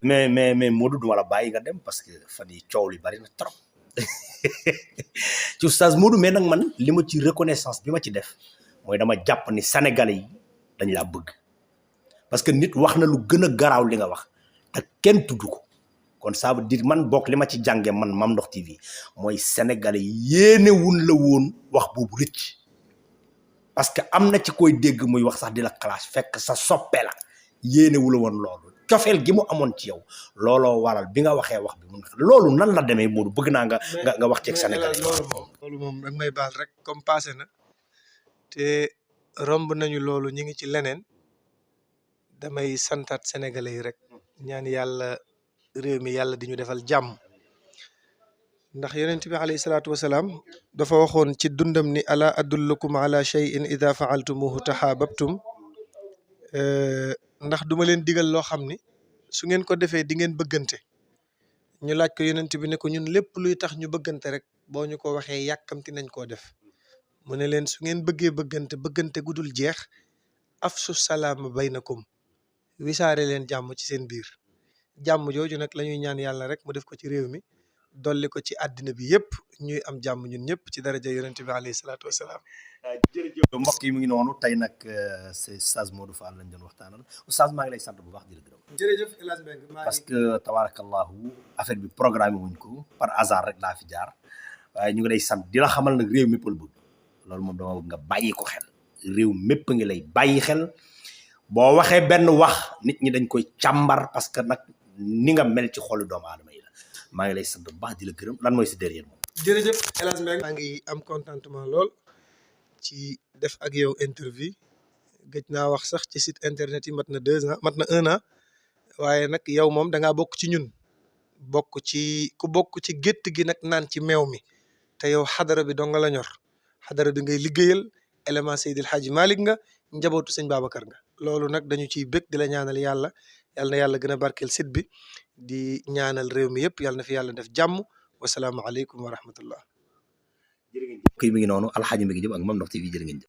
mais Modou duma la bàyyi nga dem parce que fan yi coow li bari na trop ci oustaz Modou. mais nag man li ma ci reconnaissance bi ma ci def mooy dama jàpp ni sénégalais yi dañ laa bëgg parce que nit wax na lu gën a garaaw li nga wax te kenn tudd ko kon ça veut dire man bokk li ma ci jànge man Mame Ndokh TV mooy sénégalais yi yéenewun la woon wax boobu rëcc parce que am na ci koy dégg muy wax sax di la clash fekk sa soppe la yéenewu la woon loolu cofeel gi mu amoon ci yow looloo waral bi nga waxee wax bi mun loolu nan la demee Modou bëgg naa nga wax ceeg sénégalais loolu moom danga may baal rek comme passé na te romb nañu loolu ñu ngi ci leneen damay santaat sénégalais yi rek ñaan yàlla réew mi yàlla di ñu defal jàmm ndax yonent bi alayhi salaatu wasalaam dafa waxoon ci dundam ni ala adullukum ala shay'in ida faaltumuhu tahaababtum ndax duma leen digal loo xam ni su ngeen ko defee di ngeen bëggante ñu laaj ko yonent bi ne ko ñun lépp luy tax ñu bëggante rek boo ñu ko waxee yàkkamti nañ koo def mu ne leen su ngeen bëggee bëggante gudul jeex afsu salaama baynakum wisaare leen jàmm ci seen biir jàmm jooju nag la ñuy ñaan yàlla rek mu def ko ci réew mi dolli ko ci àddina bi yëpp ñuy am jàmm ñun ñëpp ci daraja yonent bi alayhi salaatu wasalaam. jërëjëf mbokk yi mu ngi noonu tey nag c'est Oustaz Modou Fall lañ doon waxtaanal Oustaz maa ngi lay sant bu baax di la gërëm. jërëjëf El Hadj Mbengue parce que tabarakallahu affaire bi programme wuñ ko par hasard rek laa fi jaar waaye ñu ngi lay sant di la xamal nag réew mépp la bëgg loolu moom dama bëgg nga bàyyi ko xel réew mépp ngi lay bàyyi xel boo waxee benn wax nit ñi dañ koy càmbar parce que nag ni nga mel ci xolu doomu aadama yi la maa ngi lay sant bu baax di la gërëm lan mooy si derrière moom. jërëjëf El Hadj Mbengue maa ngi am contentement lool ci def ak yow interview gëj naa wax sax ci site internet yi mat na 2 ans mat na 1 an waaye nag yow moom da ngaa bokk ci ñun bokk ci ku bokk ci gétt gi nag naan ci meew mi te yow xadara bi dong nga la ñor xadara bi ngay liggéeyal élément Seydil Hadji Malick nga njabootu sëñ Babacar nga loolu nag dañu ciy bëgg di la ñaanal yàlla na yàlla gën a barkeel site bi di ñaanal réew mi yëpp yàlla na fi yàlla def jàmm wasalaamualeykum wa rahmatullah. jërë ngeen jëf kii mi ngi noonu Alxaaji Mbengue Diop ak Mame Ndokh TV jërë ngeen jëf